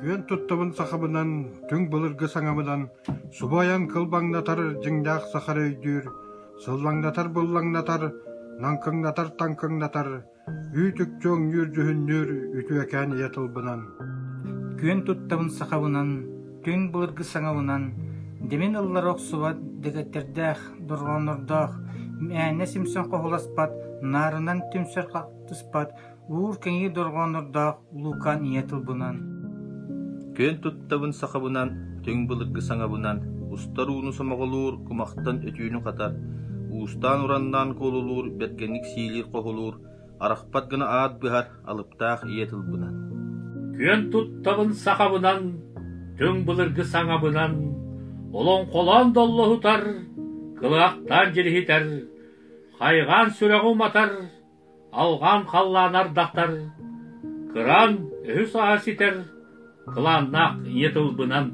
Күөн туттабын сахабынан, түҥ былыргы саҥабынан, субу айан кылбаҥнатар дьиҥнээх саха эрэ өйдүүр, сыллаҥнатар-быллаҥнатар, наҥкыҥнатар-таҥкыҥнатар, үүт-үкчү өҥнүүр-дьүһүннүүр үтүөкээн ийэ тылбынан. Күөн туттабын сахабынан, түҥ былыргы саҥабынан, димин ыллара охсубат дэгэттэрдээх, дорҕооннордоох, мээнэ симсэн хоһуласпат, наарынан түмсэр хаттыспат, уур кэҥии дорҕооннордоох улуукаан ийэ тылбынан. Күөн туттабын сахабынан, түҥ былыргы саҥабынан, устар ууну сомоҕолуур, кумахтан өтүүнү хатар, уустаан-ураннаан куолулуур, бэргэнник сиилиир-хоһулуур, арахпат гына аат быһар алыптаах ийэ тылбынан. Күөн туттабын сахабынан, түҥ былыргы саҥабынан, олоҥхолоон доллоһутар, кылаахтаан дьириһитэр, хайҕаан сүрэҕи уматар, алҕаан халлаан ардахтар, кыраан өһү-сааһы ситэр кылааннаах ийэ тылбынан.